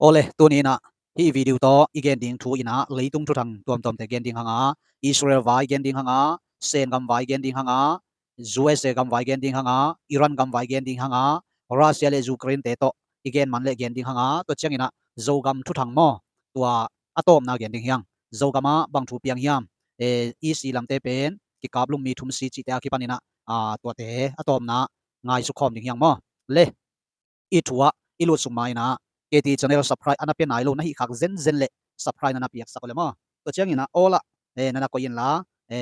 ໂອເລ ໂຕນີ້ນະ ທີ່ວິດີໂອຕໍ່ ອີ່ແກນດິງທູ ອີນະ ເລີຍຕຸງທູທັງ ຕວມຕອມແຕ່ແກນດິງຫາງາ ອິດສະຣາເອລວາຍແກນດິງຫາງາ ເຊນກຳວາຍແກນດິງຫາງາ ຢູເອສເອກຳວາຍແກນດິງຫາງາ ອີຣານກຳວາຍແກນດິງຫາງາ ຣັດເຊຍ ແລະ ຢູເຄຣນເຕໂຕ ອີ່ແກນມັນ ແລະ ແກນດິງຫາງາ ໂຕຈຽງອີນະ ໂຈກຳທູທັງມໍ ຕົວອະຕອມນາແກນດິງຫຽງ ໂຈກຳມາບັງທູປຽງຫຽມ ເອ ອີຊີລຳເຕເປັນ ກິກາບລຸມມີທຸມຊີຈິເຕອາຄິປັນອີນະ ອາ ຕົວເຕ ອະຕອມນາ ງາຍສຸຄອມດິງຫຽງມໍ ເລ ອີທົວ ອີລຸດສຸມມາອີນະ ເກຕີແຊນແນລ ຊັບສະໄຄຣບ ອານະເປັນນາຍໂລນະ ນະຫິຄັກເຊັ່ນເຊັ່ນເລ ຊັບສະໄຄຣບ ນະນະປຽກສະກອນເລມໍ ຕົວຈຽງອີນະ ໂອລະ ເອ ນະນະໂກຍິນລາ ເອ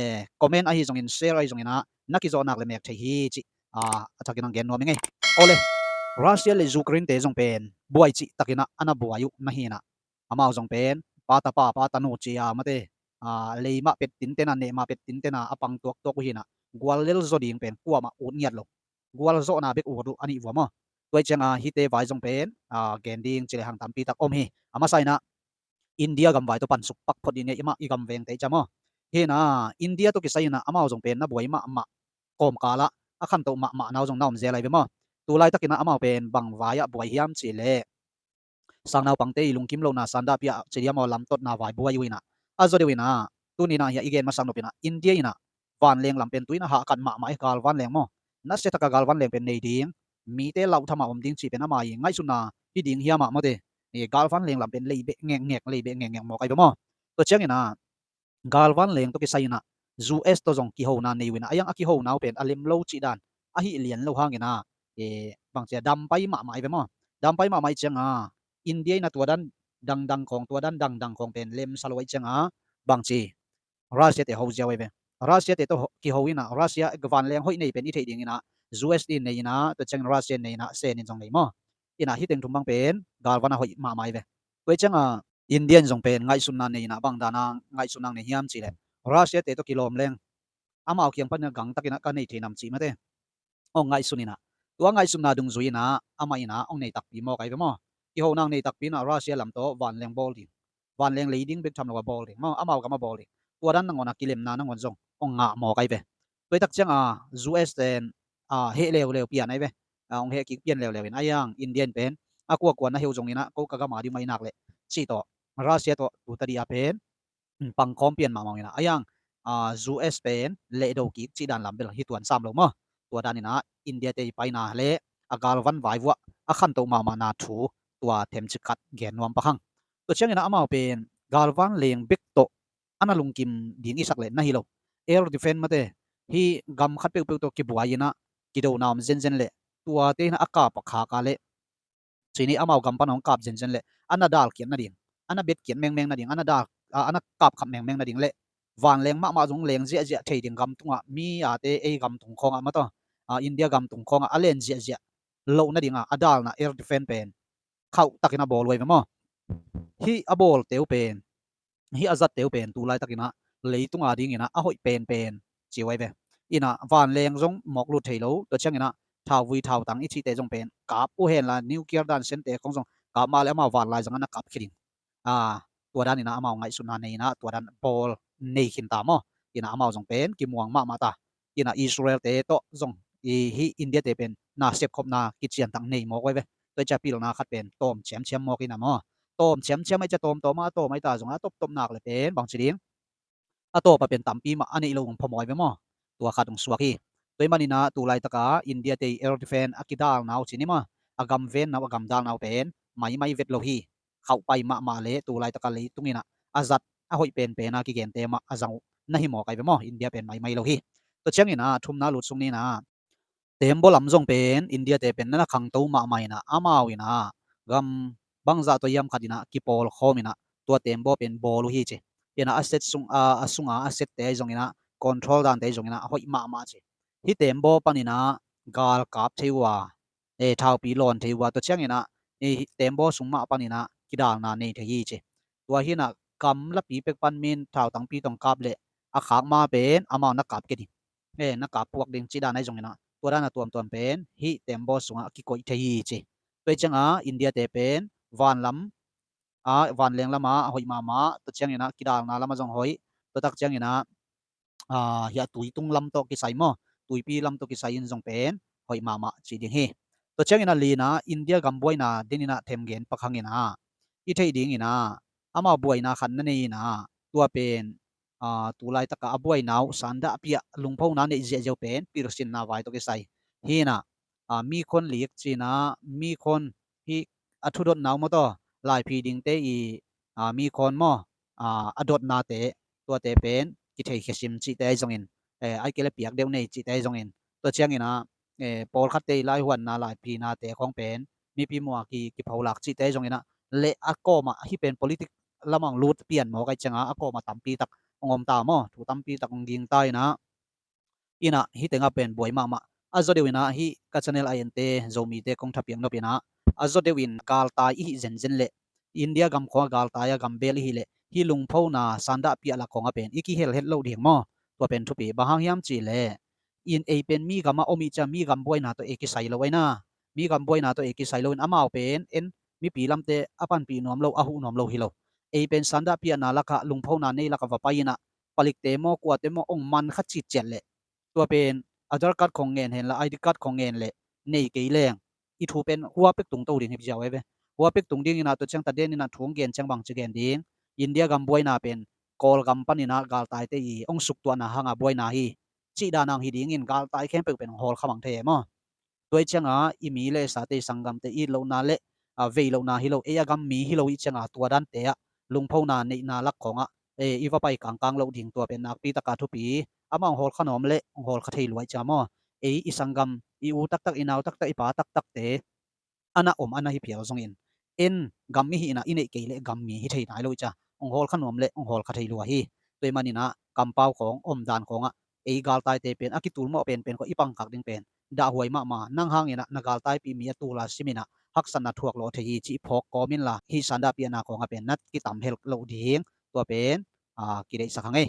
ຄອມເມັນອາຮີ ຈອງອິນ ແຊຣ໌ ອາ ຈອງອີນະ ນະກິໂຈະນາກ ແລະ ແມັກໄທຮີ ຈິ ອາ ອາທາກິນະ ແກນນວມເອງ ໂອເລ ຣັດເຊຍ ແລະ ຢູເຄຣນເຕ ຈອງເປັນ ບວຍຈິ ຕະກິນະ ອານະບວຍຢູ່ ນະຮີນະ ອາມາວ ຈອງເປັນ ປາຕະປາ ປາຕະໂນເຈຍ ອາມາເຕ ອາ ເລມາເປັດຕິນເຕນາ ເນມາເປັດຕິນເຕນາ ອາປັງຕົວກຕົວກອຸຮີນະ ກວາເລລໂຈດີງເປັນ ກວມາອູດງຽດລົງ ກວາລໂຈນາເບັກອູດ ອານິວມມໍ ຕົວຈຽງ ອາ ຮີເຕວາຍ ຈອງເປັນ ອາ ແກນດິງ ຈິເລຫັງຕຳປີຕັກອົມຮີ ອາມາໄຊນະ ອິນເດຍກຳວາຍໂຕປັນສຸກປັກພົດດີເນ ມາອີກຳແວງເຕຈະມໍ ເຮນາ ອິນເດຍໂຕກິໄຊນະ ອາມາວ ຈອງເປັນ ນະບວຍມະມະ ກອມກາລະ ອາຄັນໂຕມະມະນາວ ຈອງນອມເຈໄລເວມໍ ຕູໄລຕະກິນະ ອາມາວເປັນ ບັງວາຍອະບວຍຫຽມ ຈິເລ ສາງນາວປັງເຕ ລຸງກິມໂລນາ ຊານດາເປຍ ເຈດຽມອລຳ ຕົດນາວາຍ ບວຍຢູ່ນະ ອາໂຈເດວິນະ ຕູນີ້ນະ ເຮຍອີເກນມາສັງໂນເປນະ ອິນເດຍນະ ວານແລງລຳເປັນຕຸຍນະ ຫາກັນມະມາ ກາລວານແລງມໍ ນະເສດຖະກະກາລວານແລງເປັນ ເນດີງ ມີເຕລາວທຳມາອົມດິງ ຈີເປັນອາມາອີ ໄງຊຸນນາ ຮີດິງເຮຍມະມໍເຕ ກາລວານແລງລຳເປັນ ເລເບະແງກແງກ ເລເບະແງກແງກ ມໍໄກເປມໍ ໂຕຈຽງອີນະ ກາລວານແລງໂຕກິໄຊນະ ຢູເອສໂຕ ຈອງກິໂຮນາ ເນວິນະ ອາຍັງອາກິໂຮນາວເປັນ ອາເລັມໂລຈິດານ ອາຫິລຽນໂລຮາງອີນະ ເອ ບາງເຈດຳໄປມະມາໄອເປມໍ ດຳໄປມະມາໄອຈຽງອາ ອິນເດຍນະ ຕົວດັນດັງໆຂອງ ຕົວດັນດັງໆຂອງເປັນ ເລັມຊາໂລໄອຈຽງອາ ບາງເຈ ຣັດເຊຍເຕໂຮເຈໄອເປ ຣັດເຊຍເຕໂຕກິໂຮອີນະ ຣັດເຊຍກາວານແລງໂຮຍເນ ເປັນອີເທດີງອີນະ ຢູເອສອີເນອີນະ ໂຕຈຽງຣັດເຊຍເນອີນະ ເຊນນິນ ຈອງເນມໍ ອີນະ ຮີເຕັງທຸມບັງເປັນ ກາລວານນະໂຮຍມະມາໄອເປ ໂຕຈຽງອາ ອິນເດຍນ ຈອງເປັນ ໄງຊຸນນາເນອີນະ ບັງດານາ ໄງຊຸນນາເນຫຽມ ຈີແລ ຣັດເຊຍເຕໂຕກິໂລມແລງ ອາມາເອົາຄຽງປັນຍາກັງ ຕະກິນະ ກະເນເທນຳ ຈີມາເຕ ອອງໄງຊຸນອີນະ ຕົວໄງຊຸນນາດຸງຈຸຍອີນະ ອາມາອີນະ ອອງເນຕັກປີມໍໄກເປມໍ ກິໂຮນາງເນຕັກປີນະ ຣັດເຊຍລຳໂຕ ວານແລງບໍລດີງ ວານແລງເລດີງ ເບັກທຳລະວາບໍລດີງ ອາມາວກະມາບໍລດີງ ຕົວດັນນະງອນອາກິເລັມນາ ນະງອນຈົງ ອອງງະມໍໄກເປ ໂຕຍຕັກຈຽງອາ ຢູເອສເຕນ ອາ ເຮເລວເລວປຽນໄອເປ ອອງເຮກິກປຽນແລວແລວເປັນ ອາຍັງ ອິນເດຍນເປັນ ອາກົວກວນນະເຮວຈົງອີນະ ໂກກະກະມາດີມາອີນາກເລ ຈີໂຕ ຣັດເຊຍໂຕ ຕູຕະດີອາເປັນ ອືມ ປັງຄອມປ່ຽນມາມອງອີນະ ອາຍັງ ອາ ຢູເອສເປັນ ເລໂດກິກ ຈີດານລຳເປັນ ຮີຕວນສາມໂລມໍ ຕົວດານອີນະ ອິນເດຍເຕໄປນາ ແລະ ອາກາລວັນວາຍວະ ອາຄັນໂຕມາມານາທູ ຕົວເທັມຈິຄັດ ແກນນວມປະຄັງ ຕົວຈຽງອີນະ ອາມາວເປັນ ກາລວັນເລງເບັກໂຕ ອານາລຸງກິມດີງອີສັກ ແລະ ນະຮີໂລ ເອລດີເຟນມາເຕ ຮີກຳຄັດເປັກເປັກໂຕ ກິບວາຍນະ ກິໂດນາມເຊັນເຊັນ ແລະ ຕົວເຕນະ ອາກາປະຄາກາເລ ຊີນີອາມາວກຳປະນອງກາບເຊັນເຊັນ ແລະ ອານາດາລກຽນນະດິງ ອານາເບັດກຽນແມງແມງນະດິງ ອານາດາ ອາ ອານາກາບຄຳແມງແມງນະດິງ ແລະ ວານແລງມະມະຈົງແລງເຈຍເຈຍ ເທດີງກຳຕຸງອະ ມີອາເຕເອກຳຕຸງຄອງອະ ມາໂຕ ອາ ອິນເດຍກຳຕຸງຄອງອະ ອາແລນເຈຍເຈຍ ໂລນະດິງອາ ອາດາລນະ ເອລດີເຟນເປັນ ເຂົ້າຕະກິນະ ໂບລວຍເປມໍ ຮີອາໂບລເຕວເປັນ ຮີອາຈັດເຕວເປັນ ຕູລາຍຕະກິນະ ເລຍຕຸງອາດິງອີນະ ອາໂຮຍເປັນເປັນ ຈີໄວເປ ອີນະ ວານແລງຈົງໝອກລຸດເທໂລ ຕົວຈຽງອີນະ ທາວວີທາວຕັງ ອິທິເຕ ຈົງເປັນ ກາບ ໂອເຮນລາ ນິວເກຍດານເຊັນເຕ ຂອງຈົງ ກາບມາແລ້ວ ມາວານລາຍ ຈັ່ງອານະ ກາບຄີດິງ ອາ ຕົວດານອີນະ ອາມາວໄງຊຸນນາເນອີນະ ຕົວດານໂບລເນຄິນຕາມໍ ອີນະ ອາມາວຈົງເປັນ ກິມວງມະມາຕາ ອີນະ ອິດສະຣາເອລເຕໂຕ ຈົງ ອີ ຮີອິນເດຍເຕເປັນ ນາເຊັບຄົບນາ ກິດຈຽນຕັງເນມໍໄວເວ ໂຕຈະປີລະນາຄັດເປັນ ໂຕມແຊມແຊມມໍກິນນະມໍ ໂຕມແຊມແຊມໄອຈະໂຕມໂຕມາໂຕມໄອຕາ ຈົງອາຕົບຕົບນາກເລເປັນ ບັງຊີດິງ ອາໂຕປະເປັນຕຳປີມະ ອານິໂລງພະມອຍເວມໍ ຕົວຄາດຕົງສວກຮີ ໂດຍມານີນາ ຕູໄລຕະກາ ອິນເດຍເຕ ເອລດີເຟນ ອາກິດາລນາວ ຊີນິມາ ອາກຳເວນນາວ ອາກຳດາລນາວເປັນ ໄມໄມເວັດໂລຮີ ເຂົ້າໄປມະມາເລ ຕູໄລຕະກາເລ ຕຸງອີນະ ອາຈັດ ອາໂຮຍເປັນເປນາ ກິເກນເຕມະ ອາຈັງ ນະຮີມໍໄກເວມໍ ອິນເດຍເປັນ ໄມໄມໂລຮີ ໂຕຈຽງອີນະ ທຸມນາລຸດຊຸງນີນາ ເຕັມບໍ່ລຳສົ່ງເປັນ ອິນເດຍເຕເປັນນະນະຄັງໂຕມະໄມນະ ອາມາວອີນະ ກຳບັງຈະໂຕຍາມຄັດອີນະ ກິໂປລະຄອມອີນະ ຕົວເຕັມບໍ່ເປັນບໍ່ລູຮີເຈ ເປັນອາເຊັດຊຸງ ອາ ອາຊຸງອາ ອາເຊັດເຕຈົງອີນະ ຄອນໂທຣລດານເຕຈົງອີນະ ໂຮຍມະມະເຈ ຮີເຕັມບໍ່ປານອີນະ ກາລກາບເທວາ ເອ ທ້າວປີລອນເທວາ ຕົວຈຽງອີນະ ເອ ເຕັມບໍ່ຊຸງມະປານອີນະ ກິດານາເນເທຮີເຈ ຕົວຮີນະ ກຳລະປີເປັກປັນມິນ ທ້າວຕັງປີຕ້ອງກາບເລ ອາຄາກມາເປັນ ອາມາວນະກາບເກດີ ເອ ນະກາບພວກເດັງຈີດານາຍຈົງອີນະ ຕົວດານະຕວມຕວມເປັນ ຮີເຕັມບໍ່ຊຸງອາ ກິໂກຍເທຮີເຈ ຕົວຈຽງອາ ອິນເດຍເຕເປັນ ວານລຳ ອາ ວານແລງລະມາ ໂຮຍມາມາ ຕົວຈຽງອີນະ ກິດານາລະມາຈົງໂຮຍ ຕົວຕັກຈຽງອີນະ ອາ ເຮຍຕຸຍຕຸງລຳໂຕກິໄຊມໍ ຕຸຍປີລຳໂຕກິໄຊອິນຊົງເປັນ ໂຮຍມາມະ ຈີດິງເຮ ຕົວຈຽງອີນະ ລີນາ ອິນເດຍກຳບວຍນາ ເດນອີນະ ເທັມເກນປະຄັງອີນະ i theih ding in a, amau buaina khat na nei in a, tua pen, a, tulai tak a a buainau sanda pia lungphouna nei ziahziah pen pilsinna vai tawh kisai hi in a, a, mi khon lik chi in a, mi khon hi a thu dotnau maw taw, laiphi dingte i, a, mi khon maw, a, a dotnate, tuate pen kithei khe sim chihte ahi zongin, eh, ahih kei leh piak deuh nei chihte ahi zongin, tua chiang in a, eh, pawlkhatte i laihuanna laiphinate khawng pen mipi mua ki, kipholak chihte ahi zongin a, le a kawm a hih pen politics lam ah hong lut pian mawk ahih chiang a, a kawm a tampi tak hong om ta maw, thu tampi tak hong ging ta in a, in a, hih teng ah pen buai mahmah. A zaw deuh in a, hih ka channel a ente, Zomite kong thapiak nop in a, a zaw deuh in galtai i hih zenzen leh, India gam khawng a galtai a gam bel i hih leh, hih lungphouna sanda pia lak khawng a pen i kihel het lo ding maw? Tua pen thupi. Bang hang hiam chih leh, in ei pen mi gam a om i chia, mi gam buaina tawh ei kisai lo ahi na. Mi gam buaina tawh ei kisai lo in amau pen, en, mipi lamte a panpih nuam lo, a huh nuam lo hi lo. Ei pen sanda piana lak ah, lungphouna nei lak ah va pai in a, palikte maw, kuate maw, hong man kha chitchiat leh, tua pen Aadhaar card khawng ngen hen la, I D card khawng ngen leh, nei kei leng, i thu pen hua pek tung to ding hi pi ziau ai ve. Hua pek tung ding in a, tua chiang Taden in a thu hong gen chiang bangchi gen ding, India gam buaina pen Kawlgam pan in a galtaite i hong suktuahna hang a buaina hi, chih dan hang hi ding in, galtai khempeuh pen hong hawl kha mang thei e maw? Tua ahih chiang a, i mi le sate, i sanggamte, i it lohna le, a, vei lohna hi lo, ei a gam mi hi lo i hih chiang a, tua dante ah lungphouna neihna lak khawng ah, eh, i va pai kangkang lo ding, tua pen nakpi tak a thupi. Amau hong hawl kha nuam leh hong hawl kha thei lua i chia maw? Ei i sanggam, i u taktak, i nau taktak, i pa taktakte a na om, a na hi phial zongin, en, gam mi hi in a, i neih kei leh gam mi hi thei nai lo i chia, hong hawl kha nuam leh hong hawl kha thei lua hi. Tua ahih man in a, kampau khawng, omdan khawng ah, ei galtaite pen a kitul mawh penpen khawng i pang khak ding pen dahhuai mahmah. Nang hang in a na galtaipih mi a tul a sim in a, haksatna thuak lawh thei hi chih phawk kawm in la, hih sanda piana khawng ah pen na kitam hel lo ding, tua pen, a, kideihsak hang e.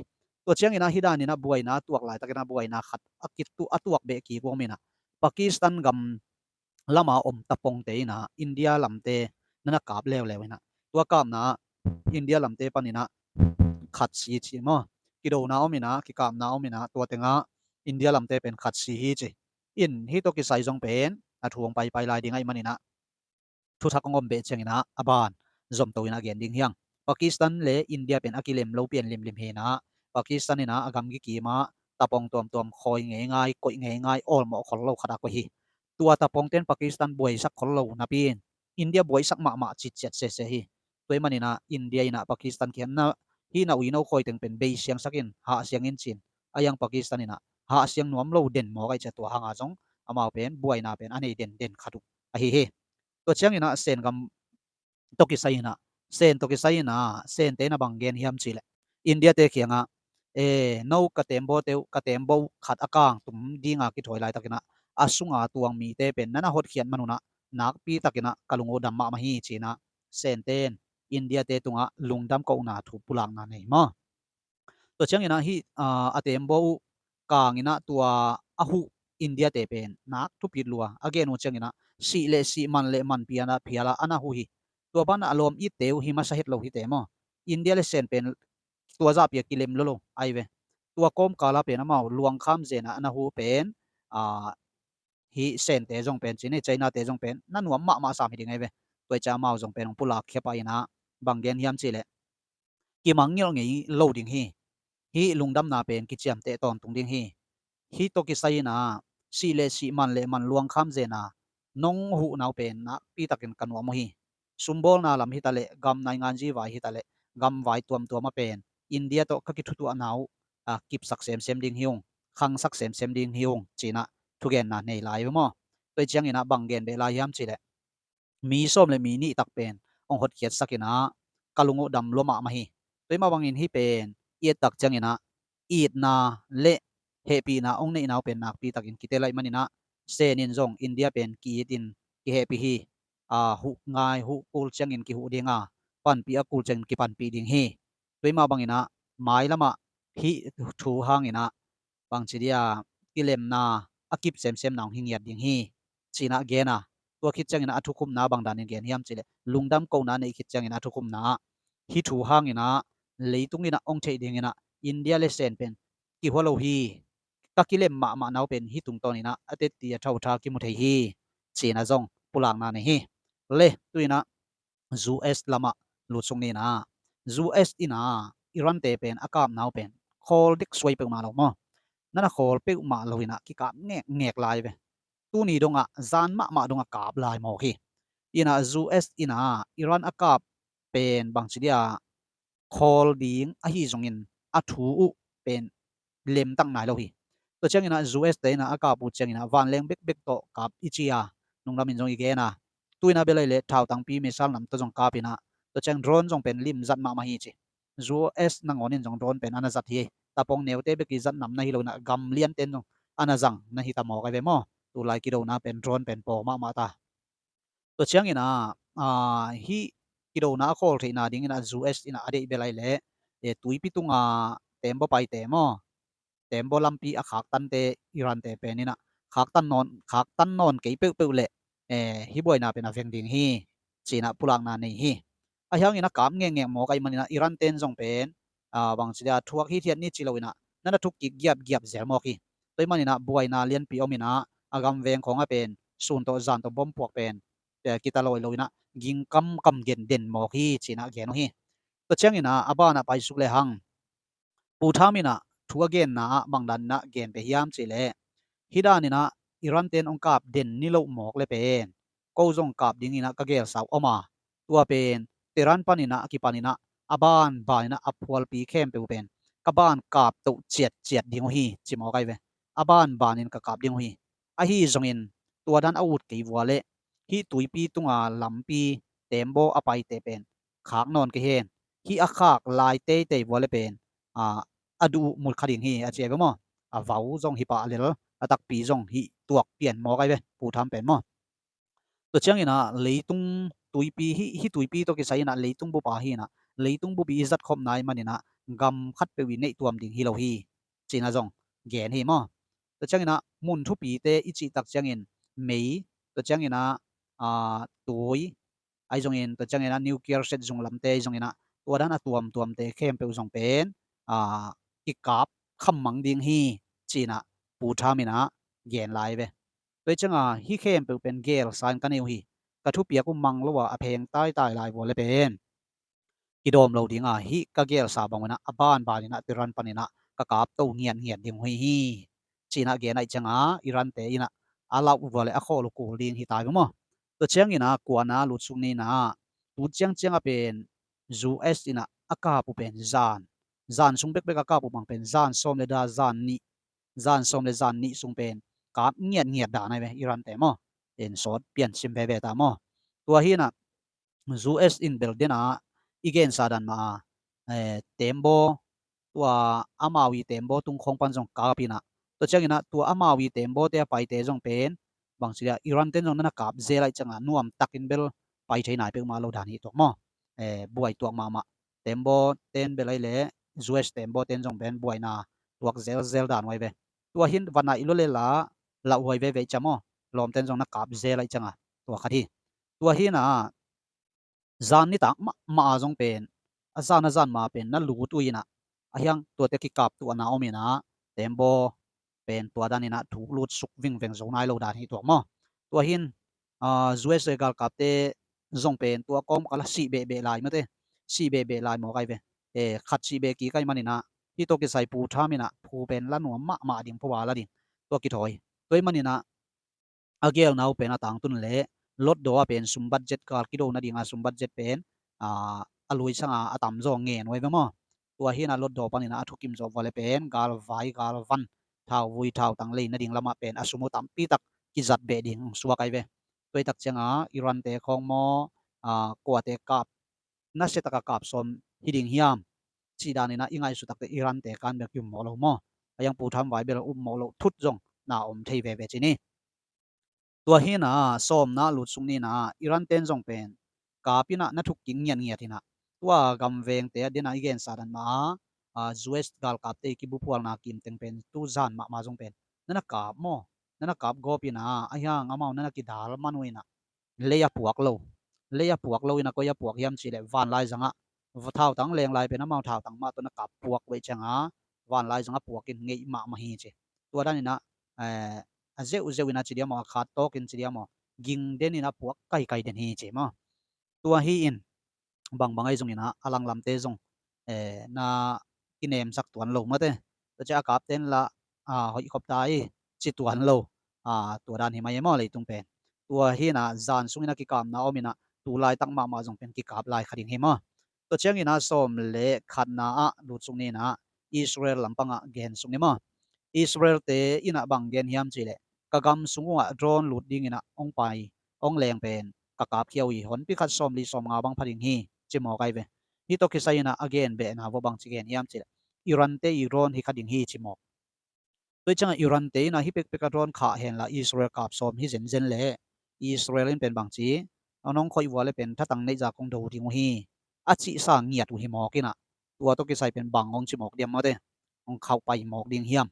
Tua chiang in a, hih dan in a buaina tuak lai tak in a, buaina khat a kitu-, a tuak beh kik uh om in a, Pakistan gam lam a om tapongte in a, India lamte na na kap leuleu in a, tua kapna India lamte pan in a khatsi chi maw, kidona om in a, kikapna om in a, tua teng ah India lamte pen khatsi hi chi. In, hih tawh kisai zong pen a thu hong paipai lai ding ahih man in a, thuthak hong om beh chiang in a, a ban zom to in a gen ding hi hang. Pakistan le India pen a kilem lo pian limlim hi in a, Pakistan in a, a gam kikim ah tapong tuamtuam khawi ngeingai, koih ngeingai, awlmawh khol lo khat a koih hi. Tua tapongten Pakistan buaisak khol lo napi in, India buaisak mahmah chitchiat sese hi. Tua ahih man in a, India in a Pakistan kihemna, hih na ui na u khawi teng pen beisiangsak in, hahsiang in chi in, a yang Pakistan in a hahsiang nuam lo den mawk ahih chia, tua hang a zong amau pen buaina pen a nei denden khat uh ahi hi. Tua chiang in a, Sen gam tawh kisai in a, Sen tawh kisai in a, Sente in a bang gen hiam chih leh, India te kiang ah, e, no ka tembaw te uh, ka tembaw khat a kang tum ding a kithawi lai tak in a, a sung a tuang mite pen na na hotkhiat man un a, nakpi tak in a ka lung uh dam mahmah hi chi in a, Senten India te tung ah lungdam kohna thu pulakna nei maw? Tua chiang in a, hih, a, a tembaw uh kang in a, tua a huh India te pen nak thupit lua. A gen uh chiang in a, sih le sih, man le man, pian a phial a na huh hi. Tua ban a lawm itte uh hi masa het lo hi te maw? India le Sen pen tua zah pi a kilem lo lo ahi ve. Tua kawmkal a pen amau luang kham zen a na huh pen, a, hih Sente zong pen chi in, China te zong pen na nuam mahmah sam hi ding ahi ve. Tua ahih chia amau zong pen hong pulak khia pah in a, bang gen hiam chih leh, kimangngilh ngei lo ding hi. Hih lungdamna pen kichiamteh tawntung ding hi. Hih tawh kisai in a, sih le sih, man le man, luang kham zen a nong huh nau pen nakpi tak in ka nuam uh hi. Sumbawlna lam hi ta leh, gam nainganji vai hi ta leh, gam vai tuamtuam ah pen India tawh ka kithutuahna uh, a, kipsak semsem ding hi ung, khangsak semsem ding hi ung chi in a, thugenna nei lai ve maw? Tua ahih chiang in a, bang gen beh lai hiam chih leh, mi sawm le mi nih tak pen hong hotkhiatsak in a, ka lung uh dam lua mahmah hi. Tua ahih mah bangin hih pen i et tak chiang in a, itna le hehpihna hong neih nau pen nakpi tak in kitel ahih man in a, Sen in zong India pen ki-it in kihehpih hi. A, huh ngai, huh kul chiang in kihuh ding a, panpih a kul chiang in kipanpih ding hi. Tua ahih mah bang in a, mailam ah hih thu hang in a, bangchi dia, kilemna a kip semsem na hong hi ngiat ding hi chi in a gen a. Tua khit chiang in a, a thukhupna bang dan in gen hiam chih leh, lungdam kohna nei khit chiang in a thukhupna ah, hih thu hang in a, leitung in a hong theih ding in a, India le Sen pen kihua lo hi. Ka kilem mahmah nau pen hih tungtawn in a, a tetti a thau tha kimu thei hi chi in a zong pulakna nei hi. Le, tu in a, U S lam ah ລຸດຊຸກນີ້ນະ ຢູເອັສ ອີນະ ອີຣານເຕເປັນອາກາບນາວເປັນ ໂຄລດິກຊ່ວຍເປີມາລາວມໍ ນັ້ນນະ ໂຄລເປີມາລາວອີນະ ກິກາບແງກໆລາຍເວ ຕູນີດົງອະ ຈານມະມະດົງອາກາບລາຍມໍຄີ ອີນະ ຢູເອັສ ອີນະ ອີຣານອາກາບເປັນບາງຊິເດຍ ໂຄລດິງອະຮີ່ຊົງອິນ ອາທູອຸເປັນ ເລັມຕັງນາຍລາວຮີ ຕົວຈຽງອີນະ ຢູເອັສ ເຕນະ ອາກາບປູແຈງອີນະ ວານແລງເບັກເບັກໂຕະກັບ ອີເຈຍ ນຸງດຳມິນຊົງອີເກນະ ຕຸຍນະເບໄລເລ ທ້າວຕັງປີເມຊານລຳ ຕົວຈົງກາບອີນະ ຕົວແຈງໂດຣນຊົງເປັນລິມຈັດມະມະຮີຈິ ຢູເອັສ ນະງອນນິນຈົງໂດຣນເປັນອານາຈັດຮີ ຕາປອງແນວເຕເບກິຈັດນຳນະຮີໂລນະ ກຳລຽນເຕັນຈົງອານາຈັງນະຮີຕະໝໍໄກເວມໍ ຕູລາຍກິໂລນະ ເປັນໂດຣນເປັນປໍມະມະຕາ ຕົວຈຽງອີນະ ອາ ຮີກິໂລນະ ໂຄລເທນາດິງອີນະ ຢູເອັສ ອີນະ ອາເດເບໄລເລ ເອ ຕຸຍປີຕຸງອາ ເຕັມບໍ່ໄປເຕມໍ ເຕັມບໍ່ລຳປີອາຄາກຕັນເຕ ອີຣານເຕເປັນນີ້ນະ ຄາກຕັນນອນ ຄາກຕັນນອນເກຍເປີວໆເລ ເອ ຮີບວຍນາເປັນອາເວັງດິງຮີ ຈີນະ ປຸລາກນາເນຮີ ອາຮຽງອີນະ ກາບແງກໆມໍໄກມັນນີ້ນະ ອີຣານເຕນຊົງເປັນ ອາ ຫວັງຊິດາທວກຮີທຽດນີ້ຈິໂລອີນະ ນັ້ນນະ ທຸກກິກກຽບກຽບແຈວໝອກອີ ໂດຍມັນນີ້ນະ ບວຍນາລຽນປີອອມອີນະ ອາກຳແວງຂອງອາເປັນ ສູນໂຕຈານໂຕບົມພວກເປັນ ແຕ່ກິຕາໂລຍໂລຍນະ ຍິງກຳກຳເຢັນເດັ່ນໝອກຮີ ຈີນະ ແກນໂອຮີ ຕົວຈຽງອີນະ ອາບານະ ໄປສຸກແລຫັງ ປູທາມອີນະ ທົວເກນນາ ບັງດານນະ ເກນໄປຮຽມເຈແລ ຮີດານອີນະ ອີຣານເຕນອົງກາບເດັ່ນນິໂລໝອກແລເປນ ໂກຈົງກາບດິງອີນະ ກະເກລສາວອອມາ ຕົວເປນ ເຕຣັນປານອີນະ ອາກິປານອີນະ ອາບານບານອີນະ ອາພວລປີແຄມເປວເປນ ກະບານກາບໂຕຈຽດຈຽດດິງໂອຮີ ຈິມອອກໄກເວ ອາບານບານອີນະ ກະກາບດິງໂອຮີ ອາຮີຊົງອິນ ຕົວດານອາວຸດເກວວເລ ຮີຕຸຍປີຕຸງອາລຳປີ ເຕັມບໍ່ອາໄປເຕເປນ ຄາກນອນກະເຮນ ຮີອາຄາກລາຍເຕເຕວວເລເປນ ອາ ອາດຸມຸດຄະດິງຮີ ອາເຈເວມໍ ອາເວົ້າຈົງຮີປາເລລ ອາຕັກປີຈົງຮີຕວກປ່ຽນມໍໄກເວ ປູທຳເປັນມໍ ຕົວຈຽງອີນະ ເລຕຸງຕຸຍປີ ຮີ ຮີຕຸຍປີໂຕກິໄຊອີນະ ເລຕຸງບຸປາຮີນະ ເລຕຸງບຸປີອີຈັດຂອບນາຍມັນອີນະ ກຳຄັດເປວີເນຕວມດິງຮີໂລຮີ ຈີນະຈົງ ແກນຮີມໍ ຕົວຈຽງອີນະ ມຸນທຸປີເຕ ອີຈິຕັກຈຽງອິນ ເມ ຕົວຈຽງອີນະ ອາ ຕຸຍ ໄອຈົງອິນ ຕົວຈຽງອີນະ ນິວເກຍເຊັດຈົງລຳເຕຈົງອີນະ ຕົວດານອາຕວມຕວມເຕ ແຄມເປວຈົງເປັນ ອາ ກິກາບ ຄຳມັງດິງຮີ ຈີນະ ປູທາມອີນະ ແກນລາຍເວ ໂດຍຈັ່ງອາ ຮີແຄມເປີເປັນແກລຊານກະເນວຮີ ກະທຸປຽກອຸມມັງລະວາອະແພງຕາຍຕາຍລາຍວອລແລະເປັນ ກິໂດມໂລດິງອາ ຮີກະແກລຊາບັງວະນະ ອະບານບານອີນະ ຕິຣັນປານອີນະ ກະກາບໂຕງຽນງຽນດິງຮຸຍຮີ ຈີນະແກນໄອຈັ່ງອາ ອີຣັນເຕອີນະ ອາລາວວະແລະອະໂຄລູກູລິງຮີຕາຍເບມໍ ໂຕຈຽງອີນະ ກວນາລຸດຊຸງນີນາ ຕູດຈຽງຈຽງອາເປັນ ຢູເອັສອີນະ ອາກາປູເປັນ ຈານ ຈານຊຸງເບັກເບັກອາກາປູບັງເປັນ ຈານຊອມເລດາ ຈານນິ ຈານຊອມເລ ຈານນິຊຸງເປັນ ກາບງຽດງຽດດານາຍເວ ອີຣັນເຕມໍ ເປັນໂສດປ່ຽນຊິມແວແວຕາມໍ ຕົວຮີນະ ຢູເອັສອິນເບລເດນອາ ອີເກນສາດັນມາ ເອີ ເຕັມໂບ ຕົວອາມາວີເຕັມໂບ ຕຸງຄົງປັນຊົງກາປີນະ ຕົວຈຽງອີນະ ຕົວອາມາວີເຕັມໂບ ເຕອະໄປເຕຈົງເປັນ ບາງຊິເດຍ ອີຣັນເຕັນຈົງນະນະກາບເຈໄລຈັງອາ ນວມຕັກອິນເບລ ໄປໄທນາຍເປັກມາໂລດານຮີຕົກມໍ ເອີ ບວຍຕົກມາມະ ເຕັມໂບເຕັນເບໄລເລ ຢູເອັສເຕັມໂບເຕັນຈົງເປັນ ບວຍນາ ຕົກເຈລເຈລດານໄວເວ ຕົວຮີນວັນນາອີໂລເລລາ ລະໄວເວເວຈະມໍ ລອມເຕັນຈົງນະກາບເຈໄລຈັງອາ ຕົວຄະທີ ຕົວຮີນອາ ຈານນິຕາກມະ ມະອາຈົງເປັນ ອາຈານ ອາຈານມາເປັນນະລູຕຸຍນະ ອາຮຽງຕົວເຕະກິກາບຕົວນາອອມອີນະ ເຕັມບໍ່ເປັນຕົວດານອີນະ ຖືກລູດສຸກວິງເວັງໂຈນາຍໂລດານຮີຕົວມໍ ຕົວຫີນ ອາ ຢູເອັສເອກາລກາບເຕ ຈົງເປັນຕົວກອມກາລະຊິເບເບລາຍມາເຕ ຊິເບເບລາຍມໍໄກເວ ເອ ຂັດຊິເບກີໄກມານີ້ນະ ຮີໂຕກິໄຊປູທາມິນະ ພູເປັນລະໜວມມະ ມະດິງພະວາລະດິງ ຕົວກິຖອຍ ຕົວມານີ້ນະ ອາເກລນາວເປັນອາຕາງຕຸນເລ ລົດໂດອາເປັນຊຸມບັດເຈັດກາລກິໂລນາດິງອາຊຸມບັດເຈັດເປັນ ອາ ອາລຸຍສັງອາອາຕຳຈໍເງນໄວເວມໍ ຕົວຫີນອາລົດໂດປານິນາອາທຸກິມໂຈວາເລເປັນ ກາລວາຍກາລວັນ ທາວວຸຍທາວຕັງເລນາດິງລະມະເປັນອາຊຸມຸຕຳປີຕັກ ກິຈັດເບດິງສວາໄກເວ ຕົວຕັກຈຽງອາ ອີຣັນເຕຄອງມໍ ອາ ກົວເຕກາບ ນະເຊຕະກະກາບຊອມ ຮີດິງຮຽມ ຊີດານີນາ ອີງາຍສຸຕັກເຕ ອີຣັນເຕການເບກຢຸມມໍລາວມໍ ອາຍັງປູທຳວາຍເບລອຸມມໍລາວທຸດຈົງ ນາອົມເທເວເວຈິນີ ຕົວຮີນາ ຊອມນາ ລຸດຊຸງນີນາ ອີຣັນເຕນຈົງເປັນ ກາປີນາ ນະທຸກກິງງຽນງຽດຮີນາ ຕົວກຳເວງເຕອະເດນາ ອີເກນສາດັນມາ ອາ ຢູເອັສກາລກາບເຕ ກິບຸພວລນາ ກິມເຕັງເປັນ ຕູຈານມະມາຈົງເປັນ ນະນະກາບມໍ ນະນະກາບໂກປີນາ ອາຍັງອາເມົາ ນະນະກິດາລະມານຸຍນາ ເລຍາປວກໂລ ເລຍາປວກໂລອີນະ ກໍຍາປວກຮຽມຈີແລະ ວານລາຍຈັງອະ ທ້າວຕັງແລງລາຍເປັນອາເມົາ ທ້າວຕັງມາຕົນນະກາບປວກເວຈະງາ ວານລາຍຈັງອະປວກກິນເງຍມະມະຮີເຈ ຕົວດານອີນະ ເອ ອາເຈວເຈວອີນະຈີດຽມອ ອາຄາດໂຕກິນຈີດຽມອ ກິງເດນອີນະປວກໄກໄກເດນຮີເຈມາ ຕົວຮີອິນ ບາງບາງໄອຈົງນີ້ນະ ອາລັງລຳເຕຈົງ ເອ ນາ ກິເນມສັກຕວນໂລມາເຕ ໂຕຈະອາກາບເຕັນລະ ອາ ເຮລິຄອບຕາອີ ຊິຕວນໂລ ອາ ຕົວດານຫິມາເອມໍເລີຍ ຕຸງເປນ ຕົວຮີນະ ຈານສຸງອີນະ ກິກາມນາອອມອີນະ ຕູລາຍຕັກມະມາຈົງເປັນກິກາບລາຍຄະດິງຫິມາ ຕົວຈຽງອີນະ ສອມເລຂັດນາອະ ລຸດສຸງນີ້ນະ ອິດສະຣາເອລລຳປັງອະ ແກນສຸງນີ້ມາ ອິດສະຣາເອລເຕອີນະ ບັງແກນຮຽມຈີແລ ກະກຳສຸງອຸງອະ ໂດຣນລຸດດິງອີນະ ອົງໄປ ອົງແລງເປັນ ກະກາບຂຽວອີ ຫົນປິຂັດສອມລີສອມງາ ບັງພະດິງຮີ ຈິມອກໄອເວ ຮີໂຕຄິໄຊອີນະ ອາແກນເບນາວະ ບັງຈີແກນຮຽມຈີແລ ອີຣານເຕອີໂດຣນຮີຄະດິງຮີ ຈິມອກ ໂດຍຈະງ ອີຣານເຕນະ ຮີເປັກເປັກກະໂດຣນຂະແຮນລະ ອິດສະຣາເອລກາບສອມຮີເຊັນເຊັນແລ ອິດສະຣາເອລເປັນບັງຈີ ອານອງຄອຍວາເລເປັນ ທະຕັງເນຈາກົງໂດຮີດິງອູຮີ ອາຈິສາງຽດອູຮີມອກອີນະ ຕົວໂຕກິໄຊເປັນບັງອົງຈິມອກດຽມມາເຕ ອົງເຂົ້າໄປມອກດິງຮຽມ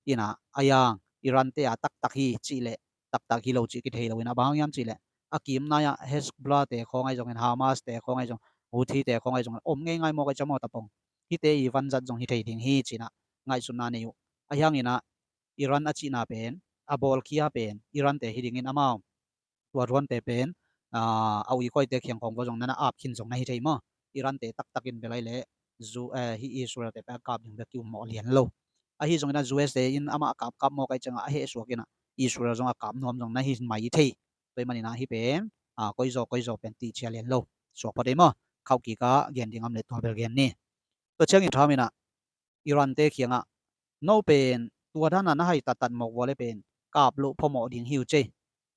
ອີນະ ອາຍາງ ອີຣານເຕອາ ຕັກຕັກຮີ ຈີແລ ຕັກຕັກຮີໂລ ຈີກິເທໂລ ອີນະ ບາງຮຽມຈີແລ ອາກິມນາຍະ ເຮສໂບລາເຕ ຂອງໄອຈົງ ເຫັນ ຮາມາສເຕ ຂອງໄອຈົງ ອູທີເຕ ຂອງໄອຈົງ ອົມງ່າຍໆ ມອກໄອຈະມອຕະປົງ ຮີເຕອີວັນຈັດຈົງ ຮີເທດິງຮີ ຈີນະ ງ່າຍສຸນນາເນຢູ ອາຍາງອີນະ ອີຣານອາຈິນາເປັນ ອາໂບລເຄຍເປັນ ອີຣານເຕຮີດິງອິນອາມາວ ຕົວທວນເຕເປັນ ອາ ອາອຸຍຄອຍເຕ ຂຽງຂອງໂກຈົງ ນານາອາບຄິນຈົງ ນາຮີເທມາ ອີຣານເຕຕັກຕັກກິນເປໄລແລ ຊູ ເອ ຮີອິດສະຣາເອລເຕແປກາບດິງເບກິວເໝາະລຽນໂລ ອາຮີຈົງນາ ຢູເອສເອ ອິນອາມາອາກາບກາບໝໍໄກຈັ່ງອາເຮສວກກິນນາ ອິດສະຣາເອລຈົງອາກາບນອມຈົງ ນາຮີໄມເທ ໂດຍມານີ້ນາ ຮີເປັນ ອາ ກົຍຈໍ ກົຍຈໍເປັນຕີເຊຍລຽນໂລ ສວກພໍເຕມາ ເຂົ້າກີກາແກນດິງອຳເລັດຕົວເບລແກນນີ້ ຕົວເຊງອິນທາມິນາ ອີຣານເຕຂຽງອະ ໂນເປັນ ຕົວທານນານາໄຮຕັດຕັດໝອກວໍເລເປັນ ກາບໂລພະໝໍດິງຫິວເຈ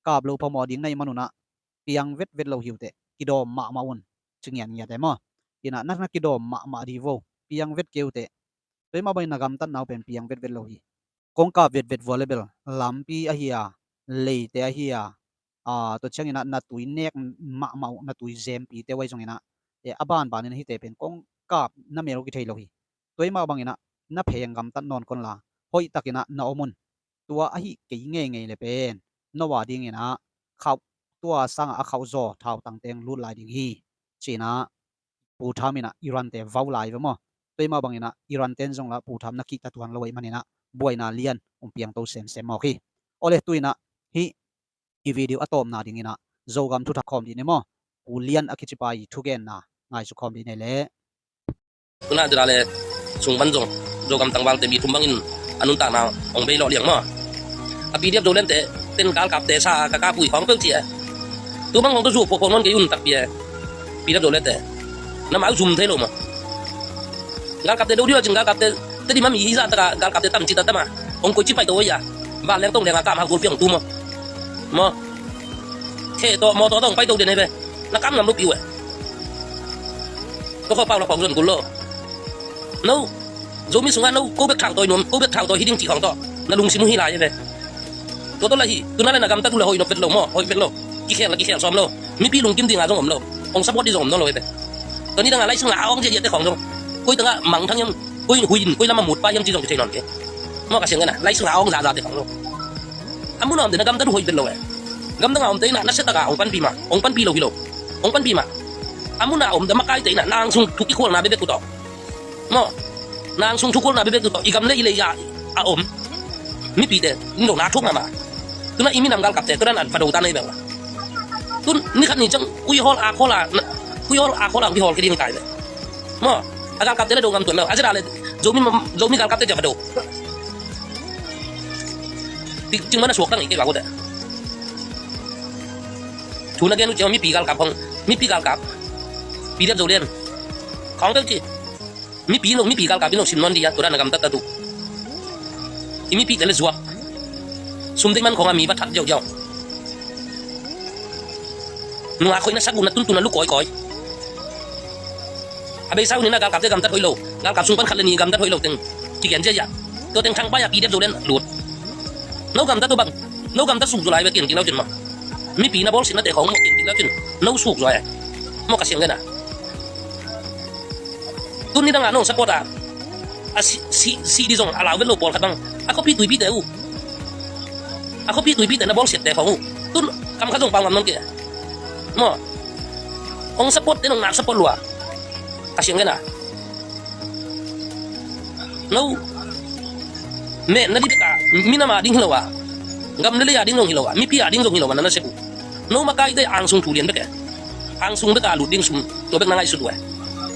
ກາບໂລພະໝໍດິງໃນມະນຸນະ ປຽງເວັດເວັດໂລຫິວເຕ ກິດອມມະມະອຸນ ຈະງຽນງຽແຕມາ ອີນະ ນັກນະກິດອມມະມະດີໂວ ປຽງເວັດເກວເຕ ໂດຍມາໃບນາກຳຕັດນາວເປັນ ປຽງເວັດເວັດໂລຫິ ກົງກາບເວັດເວັດວໍເລເບລ ລຳປີອາເຮຍ ເລເຕອາເຮຍ ອາ ຕົວເຊງອີນະ ນາຕຸຍແນກມະເມົາ ນາຕຸຍແຈມປີເຕໄວຈົງອີນະ ເອ ອາບານບານນີ້ນະ ຮີເຕເປັນ ກົງກາບນະເມໂລກິເທໂລຫິ ຕົວມາບັງອີນະ ນະແພງກຳຕັດນອນກົນລາ ໂຮຍຕັກອີນະ ນະໂອມຸນ ຕົວອາຫິເກຍເງເງເລເປັນ ນະວາດິງອີນະ ເຂົາ ຕົວສັງອາເຂົາຈໍ ທ້າວຕັງແຕງ ລູດລາຍດິງຮີ ຈີນະ ປູທາມອີນະ ອີຣານເຕເວົ້າຫຼາຍເວມາ ໂດຍມາບັງອີນະ ອີຣານເຕນຈົງລະ ປູທາມນະກິຕະທວນລະໄວມານີນະ ບວຍນາລຽນ ອຸມປຽງໂຕເຊັມເຊັມມອກຮີ ໂອເລ ຕຸຍນະ ຮີ ອີວີດີໂອອະຕອມນາດິງອີນະ ໂຈກຳທຸທັກຄອມດີເນມາ ປູລຽນອາຄິຈິປາຍທຸແກນນາ ງາຍສຸຄອມດີເນແລ ຕຸນາຈະລາເລ ຊຸງບັນຈົງ ໂຈກຳຕັງວາງເຕມີທຸມບັງອິນ ອະນຸນຕານາ ອົງເບໂລລຽງມາ ອາປີດຽບໂຈເລນເຕ ເຕັນການກັບເຕຊາກະກາປຸຍຂອງເປິງເຈຍ ຕຸບັງຂອງໂຕຊູໂພໂພນວັນເກຍຸນຕັກເປຍ ປີດຽບໂຈເລນເຕ ນຳເອົາຊຸມເທໂລມາ ການກັບເຕໂດດີວ່າຈຶ່ງການກັບເຕ ເຕດີມາມີຮີສາຕະກາ ການກັບເຕຕຳຈິດຕະຕະມາ ອົງໂກຍຈິໄປໂຕວະຍາ ບານແລງຕົງແດງອາກາມຫາໂກນປ່ຽງຕູມ ມາ ເຄໂຕມໍໂຕຕ້ອງໄປໂຕເດນໃຫ້ເປ ນະກຳງຳລຸກຢູ່ເອ ໂຕຂໍເປົ່ານະຂອງເລື່ອນກຸນໂລ ໂນ ໂຈມີສຸງາໂນ ໂກເບັກທາງໂຕຍນົມ ໂກເບັກທາງໂຕຍຮີດິງຈີຂອງໂຕ ນະລຸງຊິມຸຮີລາຍເປ ໂຕໂຕລະຮີ ຕຸນາລະນະກຳຕະຕຸລະໂຫຍນົບເປັດໂລມໍໂຫຍເປັດໂລ ກິແຂງລະກິແຂງຊອມໂລ ມີປີລຸງກິມດິງອາຈົງອົມໂລ ອົງສະບອດດີຈົ່ງອົມໂນໂລເປ ຕອນນີ້ຕະງາໄລຊຶງລາອອງເຈຍເຈຍແຕ່ຂອງຈົງ ໂກຍຕະງາມັງທັງຍຳ ໂກຍຫຸຍດິນ ໂກຍລຳມະໝູດປາຍຽມຈີຈົ່ງເຈຍເຈຍນອນເກ ມໍກະຊຽງກັນນະ ໄລຊຶງລາອອງຈາຈາແຕ່ຂອງໂລ ອຳມຸນອາອົມເດນະກຳຕະດຸໂຫຍເປັດໂລ ກຳຕະງາອົມເຕນະ ນະເຊຕະກາອົງປັນປີມາ ອົງປັນປີໂລກິໂລ ອົງປັນປີມາ ອຳມຸນອາອົມເດມະກາຍເຕນະ ນາງຊຸງທຸກອີໂຄນາເບເບກຸຕອ ມໍ ນາງຊຸງທຸກຄົນນາເບເບຕຸຕອ ອີກຳເລອີເລຍາອາອົມ ມີປີເຕ ນິໂນນາທຸກມາມາ ຕຸນາອີມີນຳການກັບເຕ ຕຸນາອັນຟາໂດຕາໃນແບບວ່າ ຕຸນນີ້ຄັນນີ້ຈັ່ງ ອຸຍຮອລອາໂຄລາ ອຸຍຮອລອາໂຄລາ ອຸຍຮອລກະດິງກາຍເລີຍ ມໍ ອາການກັບເຕລະໂດງາມຕົວແລ້ວ ອາຈະດາເລ ໂຈມີ ໂຈມີການກັບເຕຈະຟາໂດ ຈຶ່ງມານະສວກຕັ້ງອີກເກວ່າໂຄແຕ ທູນາເກນຸເຈ ມີປີການກັບຂອງ ມີປີການກັບ ປີເດບໂຈເລນ ຂອງເປັນຈີ ມີປີໂລ ມີປີການການເປັນໂລ ຊິມນອນດີອາ ໂຕດານະກຳຕັດຕະຕຸ ອີມີປີແຕ່ລະຊວກ ຊຸມເດມັນຂອງອາມີບັດທັດເຈົ້າ ໜູອາຄົຍນະສັກບຸນນະຕຸນຕຸນນະລຸກກອຍກອຍ ອາເບຊາວນີ້ນະການກາບເຕກຳຕັດໂຫຍໂລ ການກາບຊຸງປັນຄັນລະນີກຳຕັດໂຫຍໂລເຕັງ ຈີແກນເຈຍາ ໂຕເຕັງທັງປາຍອາປີເດັບໂຕເລນໂລດ ໂນກຳຕັດໂຕບັງ ໂນກຳຕັດສຸກໂຕລາຍເວກຽນກິນເຫຼົ້າຈິນມາ ມີປີນະບົລສິນນະເຕຂອງໝົດກິນກິນເຫຼົ້າຈິນ ໂນສຸກໂຕແອ ໝໍກະຊຽງເກນະ ຕຸນນີ້ດັງອາໂນສະປອດອາ ອາ ຊີ ຊີ ຊີດີຊົງ ອາລາວເວັນໂລປອນຄັດບັງ ອາ ເຂົາປີຕຸຍປີແຕ່ອູ ອາ ເຂົາປີຕຸຍປີແຕ່ນະບົງເສັດແຕ່ຂອງອູ ຕຸນຄຳຂະສົງປາງອຳນອນເກ ໝໍ ອົງສະປອດເຕນົງນາກສະປອດລົວ ກະຊຽງເກນະ ໂນ ແມ່ນນະດິເດກາ ມີນະມາດິງຫິໂລວາ ກຳເລເລຍາດິງລົງຫິໂລວາ ມີປີອາດິງລົງຫິໂລວາ ນະນະເຊກູ ໂນມາກາຍເຕອາງຊຸງທູລຽນເບເກ ອ ອາງຊຸງເບກກະລຸດດິງຊຸມ ຕົວເບກນາງໄອສຸດເວີຍ.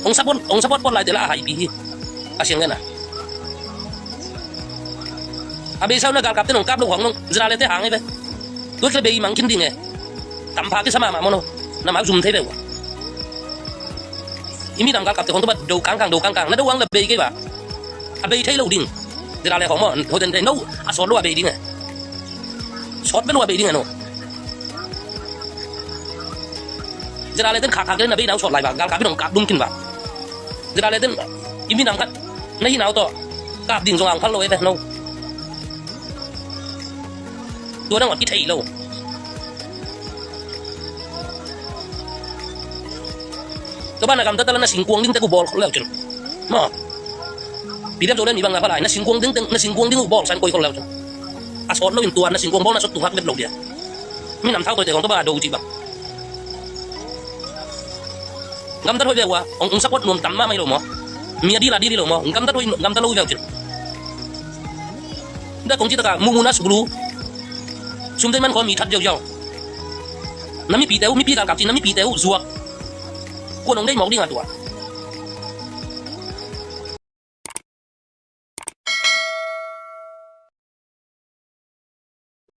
ອົງສະປອດ ອົງສະປອດປອດລາຍເຕລະອາໄຫປີ ອາຊຽງເງິນນະ. ອາເບເຊົານະການກັບເຕັນຂອງກັບລົງຂອງນ້ອງ ເຈລາເລເຕຫາງໄອເບ ຕົວເຄເບອີມັງຄິນດິງເອ ຕຳພາກິສະມາມາໂມໂນ ນະມາຊຸມເທເບວະ. ອີມີນຳການກັບເຕັນຂອງຕົວບາດໂດກາງກາງ ໂດກາງກາງ ນະໂດວັງລະເບເກວາ ອາເບເທໂລດິງ ເຈລາເລຂອງມອ ໂຮເຕັນເທໂນ ອາຊອດໂລອາເບດິງເອ ຊອດເບໂລອາເບດິງເອໂນ. ເຈລາເລເຕັນຂາຂາເກນນະເບນາວຊອດລາຍບາ ການກາບພີ່ນ້ອງກາບດຸມກິນບາ ເຈລາເລເຕັນ ອີມີນຳກັດ ນະຮີນາວໂຕ ກາບດິງສົງອາງພັນໂລເອເບໂນ ຕົວນາງອອດກິເທໂລ ກະບານນະກຳຕະຕະລະນະສິງກວງດິງແຕ່ກູບອລແລ້ວຈະ ມາ ປີເດັບໂຕເລນມີບັງລາພະລາຍ ນະສິງກວງດິງແຕ່ ນະສິງກວງດິງກູບອລສັນໂກຍຄົນແລ້ວຈະ ອາຊອດໂລອິນຕົວ ນະສິງກວງບອລນະສົດຕຸຮັກເວັດໂລເດຍ ມີນຳເທົາໂຕແຕ່ຂອງຕະບາໂດຈິບັງ ງຳຕະໂທຍແວວວ່າ ອົງ ອົງສະປອດນວມຕຳມາໄມໂລມໍ ເມຍດີລາດີລີໂລມໍ ງຳຕະໂທຍ ງຳຕະໂລຍແວວຈິ ດາກົງຈິຕະກາ ມູມູນາສຸບລູ ຊຸມເດມັນຂໍມີທັດເຍົາໆ ນຳມີປີແຕວ ມີປີການກັບຈິ ນຳມີປີແຕວ ສວກ ກວນອົງໄດ້ໝອກດິງອາຕົວ